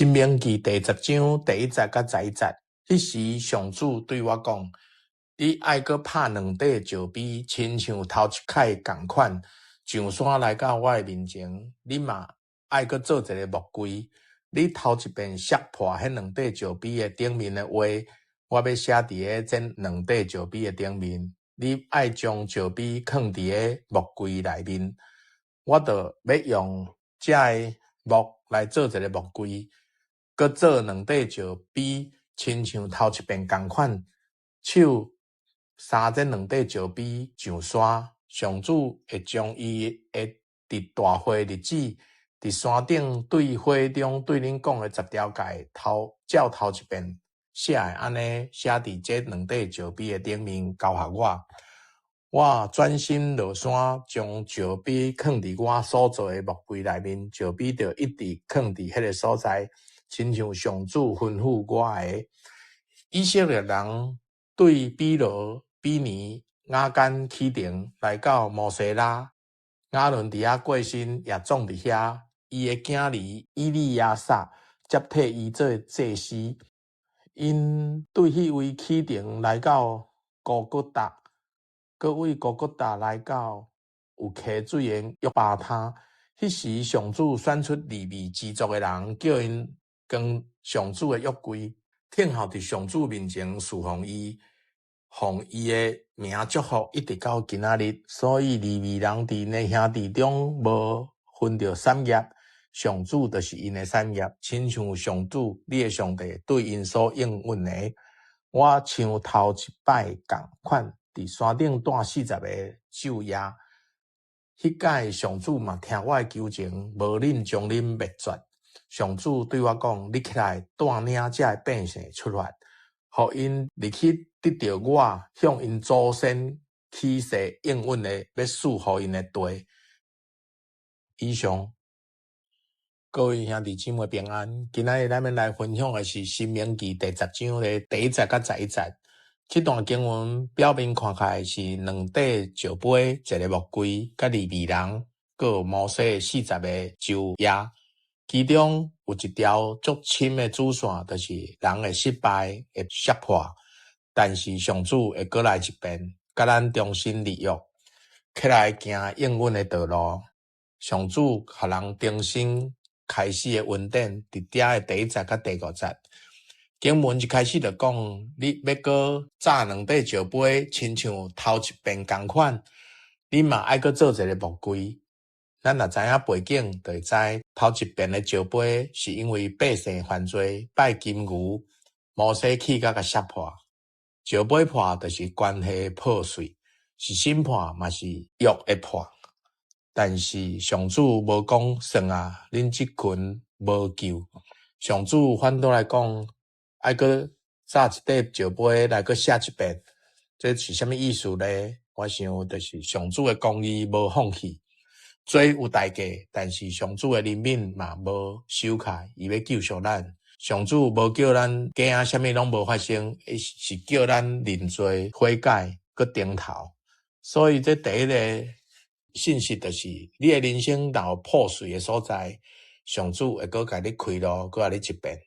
申命記第十章第一節佮十一節，彼時上主對我講：你愛閣拍兩塊石碑，親像頭一擺仝款，上山來到我的面前。你嘛愛閣做一个木櫃。你頭一遍摔破彼兩塊石碑的頂面的話，我欲寫佇咧這兩塊石碑的頂面。你愛將石碑囥佇咧木櫃內面，我就欲用這个木來做一个木櫃。閣做兩塊石碑，親像頭一遍仝款，手捎這兩塊石碑上山。上主會將伊的佇大會日子，佇山頂對火中對恁講的十條誡，頭照頭一遍寫的按呢寫佇這兩塊石碑的頂面，交予我。我轉身落山，將石碑囥佇我所做的木櫃內面，石碑就一直囥佇彼个所在，親像上主吩咐我的。以色列人對比羅、比尼、雅干啟程，來到摩西拉，亞倫佇遐過身，也葬佇遐。伊的囝兒以利亞撒接替伊做祭司。𪜶對彼位啟程來到各各達，閣對各各達來到有溪水的約巴他。彼時上主選出利未支族的人，叫𪜶扛上主的約櫃，聽候佇上主面前侍奉伊，奉伊的名祝福，一直到今仔日。所以利未人佇𪜶的兄弟中無分著產業，上主就是𪜶的產業，親像上主你的上帝對𪜶所應允的。我像頭一擺仝款，佇山頂住四十个晝夜。彼擺上主嘛聽我的求情，無忍將恁滅絕。上主對我講：你起來，帶領這个百姓出發，予𪜶入去得著我向𪜶祖先起誓應允的，欲賜予𪜶的地。以上，各位兄弟姊妹平安。今仔日咱欲來分享的是《申命記》第十章的第一節佮十一節。這段經文表面看起來是兩塊石碑、一个木櫃、佮利未人，閣有摩西的四十个晝夜。其中有一條足深的主線，就是人會失敗、會摔破，但是上主會閣來一遍，佮咱重新立約，起來行應允的道路。上主予人重新開始的恩典，佇遮的第一節佮第五節。經文一開始就講，你欲閣鑿兩塊石碑，親像頭一遍仝款，你嘛愛閣做一个木櫃。咱若知影背景，就會知頭一遍的石碑是因為百姓犯罪拜金牛，摩西氣甲共摔破。石碑破就是關係破碎，是審判嘛是約會破。但是上主無講算啊，恁這群無救。上主反倒來講，愛閣鑿一塊石碑來閣寫一遍，這是啥物意思呢？我想就是上主的公義無放棄。罪有代價，但是上主的憐憫嘛無收起，伊欲救贖咱。上主無叫咱假啥物攏無發生，伊是叫咱認罪悔改，閣轉頭。所以這第一個信息就是，你的人生若有破碎的所在，上主會閣共你開路，閣共你一遍。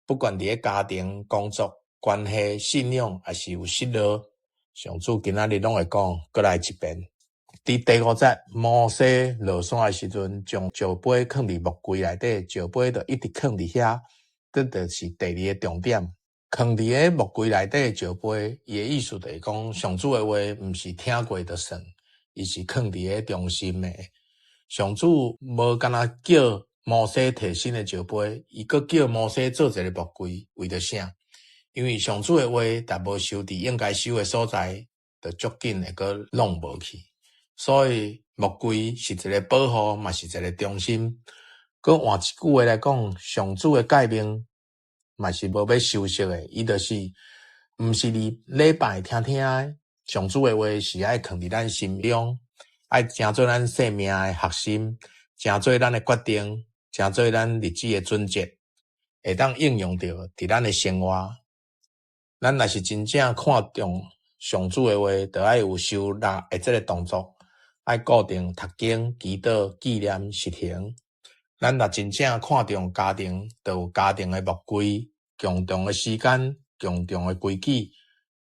不管佇咧家庭、工作、關係、信仰，抑是有失落，上主今仔日攏會講，閣來一遍。佇第五節，摩西落山的時陣，將石碑囥佇木櫃內底，石碑就一直囥佇遐，這就是第二個重點。囥佇咧木櫃內底的石碑，伊的意思就是講，上主的話毋是聽過就算，伊是囥佇咧中心的。上主無干焦叫摩西提新的石碑，伊閣叫摩西做一個木櫃，為著啥？因為上主的話，若無收佇應該收的所在，就足緊會閣弄無去。所以木櫃是一个保護，嘛是一个中心。閣換一句話來講，上主的誡命嘛是無欲修飾的，伊就是毋是禮禮拜聽聽的。上主的話是愛囥佇咱心中，愛成做咱生命的核心，成做咱的決定，成做咱日子的準則，會當應用著佇咱的生活。咱若是真正看重上主的話，就愛有收納的這个動作。愛固定讀經、祈禱、紀念、實行。咱若真正看重家庭，就有家庭的牧會、共同的時間、共同的規矩、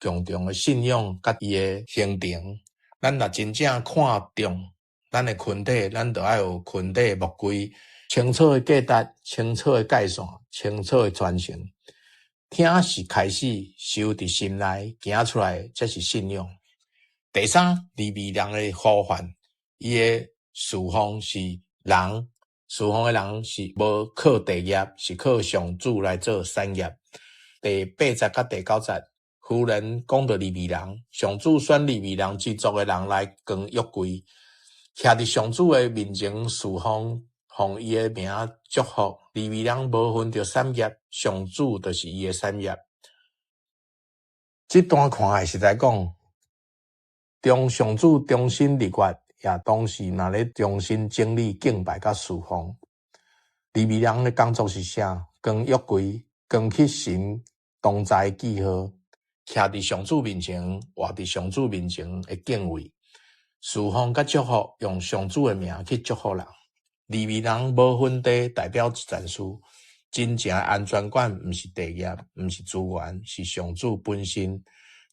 共同的信仰佮伊的行程。咱若真正看重咱的群體，咱就愛有群體牧會，清楚的價值、清楚的界線、清楚的傳承。聽是開始，收佇心內，行出來，才是信仰。第三，利未人的呼喚，伊的侍奉是人，侍奉的人是無靠地業，是靠上主來做產業。第八節佮第九節，婦人講著利未人，上主選利未人支族的人來扛約櫃，徛佇上主的面前侍奉，奉伊的名祝福。利未人無份著產業，上主就是伊的產業。這段看來實在講，當上主重新立約，也同時嘛咧重新整理敬拜佮侍奉。利未人的工作是啥？扛約櫃，扛起神同在的記號，徛佇上主面前，活佇上主面前的敬畏，侍奉佮祝福，用上主的名去祝福人。利未人無分地，代表一件事，真正的安全感毋是地業，毋是資源，是上主本身。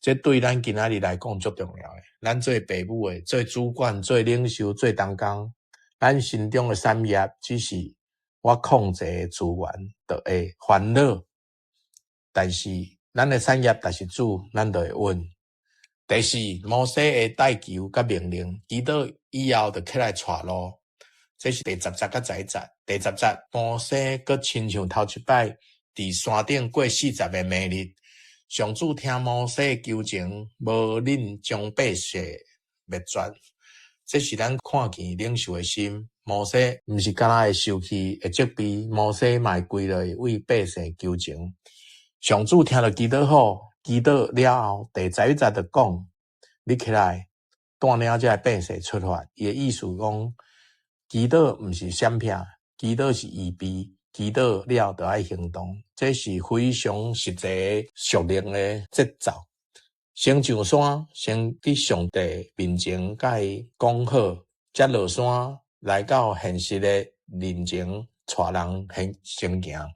這對咱今仔日來講足重要的。咱做爸母的、做主管、做領袖、做同工，咱心中的產業只是我控制的資源，就會煩惱。但是咱的產業若是主，咱就會穩。第四，摩西的代求佮命令，祈禱以後就起來帶路。這是第十節佮十一節。第十節，摩西閣親像頭一擺佇山頂過四十个暝日。上主聽摩西求情，無忍將百姓滅絕。這是咱看見領袖的心。摩西毋是干焦會受氣、會責備，摩西嘛會跪落為百姓求情。上主聽著祈禱好，祈禱了後，第十一節就講：你起來，帶領這个百姓出發。伊的意思講，祈禱毋是閃避，祈禱是預備。祈禱了就愛行動，這是非常實際屬靈的節奏。先上山，先佇上帝面前佮伊講好，才落山來到現實的面前，帶人先行。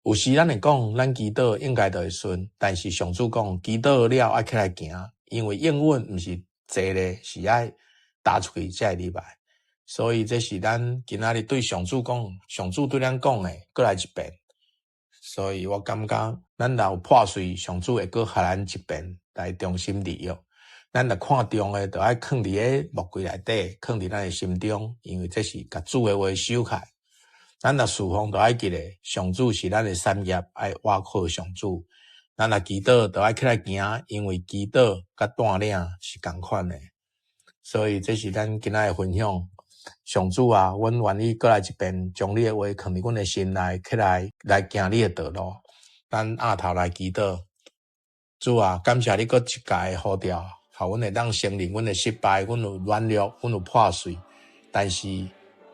有時咱會講，咱祈禱應該就會順，但是上主講，祈禱了愛起來行，因為應允毋是坐咧，是愛踏出去才會入來。所以這是咱今仔日對上主講，上主對咱講的，閣來一遍。所以我感覺，咱若有破碎，上主會閣予咱一遍來重新立約。咱若看重的，就愛囥佇个木櫃內底，囥佇咱的心中，因為這是共主的話收起來。咱若侍奉，就愛記得，上主是咱的產業，愛倚靠上主。咱若祈禱，就愛起來行，因為祈禱佮帶領是仝款的。所以這是咱今仔的分享。上主啊，阮願意閣來一遍，將你的話囥佇阮的心內，起來來行你的道路。咱奀頭來祈禱，主啊，感謝你閣一擺的呼召，予阮會當承認阮的失敗，阮有軟弱，阮有破碎，但是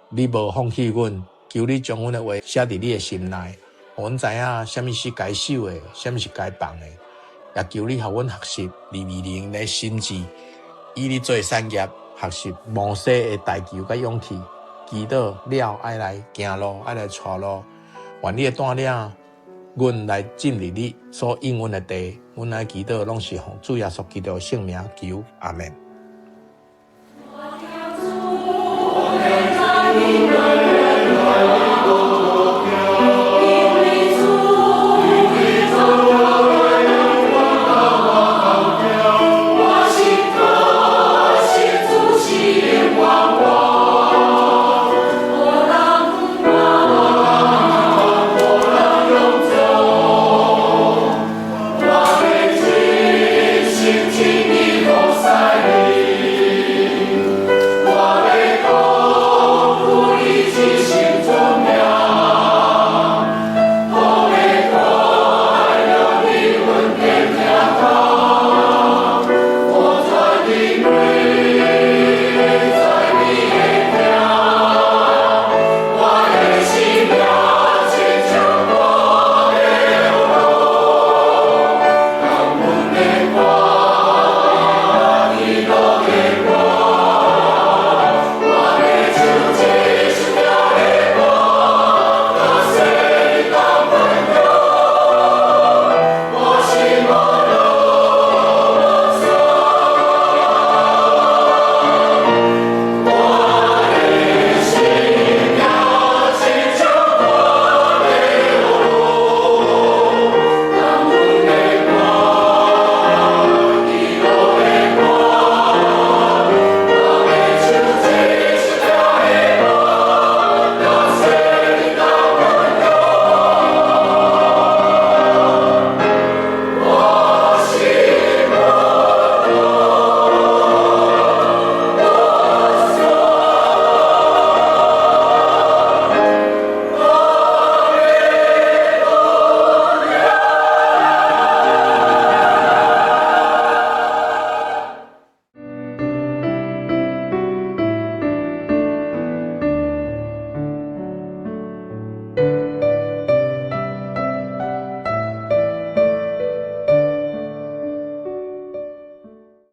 你無放棄阮，求你將阮的話寫佇你的心內，予阮知影啥物是該守的，啥物是該放的，也求你予阮學習利未人的心志，以你做產業。學習摩西的代求佮勇氣，祈禱了愛來行路，愛來帶路，願你的帶領，阮來進入你所應允的地。阮來祈禱，攏是奉主耶穌基督的聖名求，阿們。我聽主在你